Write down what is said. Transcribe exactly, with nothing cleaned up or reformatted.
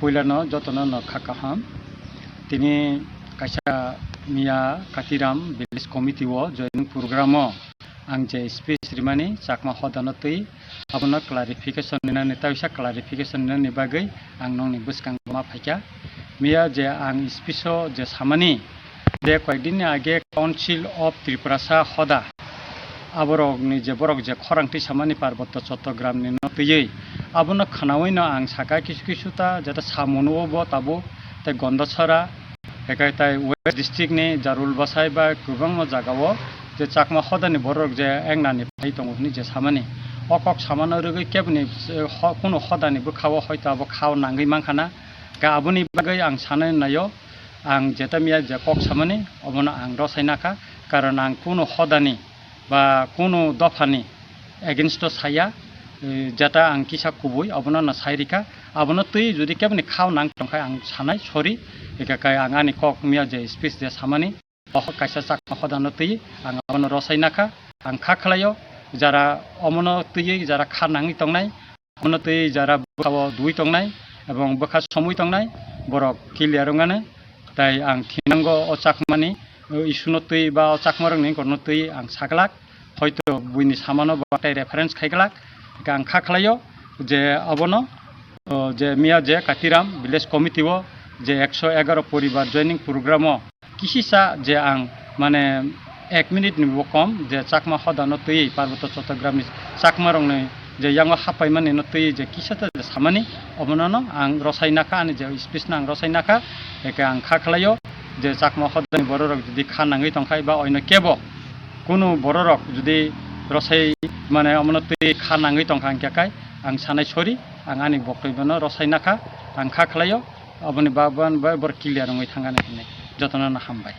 Puilano jotono no kha kaham. Tini kaisa miya Katiram Village Committee o joining program o ang je speech rimani Chakma hodano twi abono clarification rinani, taisa clarification rinani bagwi ang nongni bwskango ma phaikha. Miya je ang speech o je samani, je koyekdinni age Council of Tiprasa hoda, aborokni je borok je khorang twi samani Parbotto Chottogramni no twiwi, abono khwnawino ang saka kisu kisu ta jeta samunuo bo tabuk tei Gondasara, ekai tai West District ni Jarul Basai ba kwbangma jagao je Chakma hodani borok je engnani phai tongo hwnwi je samani. O kok samano rwgwi keboni, eh, ho-, kunu hodani bwkhao hoito abo khao nangwi mankha na. Ga aboni bagwi ang sanai naio, ang jeta miya je kok samani, obono ang rosai nakha, karon ang kunu hodani ba kunu dophani against o saya, eh, jeta ang kisa kubui, obono no sai rikha, abono twi jodi keboni khao nang tongkha ang sanai, sorry, eka kai ang ani kok miya je speech je samani, o kaisa Chakma hodano twi ang abono rosai nakha, ang kha khlaio, jara omono twi jara kha nangwi tongnai, Abono twi jara bwkhao dui tongnai ebong bwkha somwi tongnai borok clear wngmani. Tai ang thinango o Chakmani, o issue no twi ba o Chakmarokni korno twi ang saglak, hoito buini samano bo tai reference khaiglak. Hwnkhe ang kha khlaio je abono, o, je miya je Katiram Village Committee o je ekso egaroh poribar joining program o kisisa je ang, mane, ek minute ni bo kom je Chakma hodano twi Parbotto Chottogramni Chakmarokni je yango haphaimani no twi je kisa ta je samani, obono no ang rosai nakha, ani je speech no ang rosai nakha. Eke ang kha khlaio je Chakma hodani bororok jodi kha nangwi tongkha ba oino kebo kunu bororok jodi rosai, mane, omono twi kha nangwi tongkha hwnkhe kai ang sanai sorry, ang ani boktobyo no rosai nakha, ang kha khlaio. Aboni bagwi bai bor clear wngwi thangani hinwi jotono no hambai.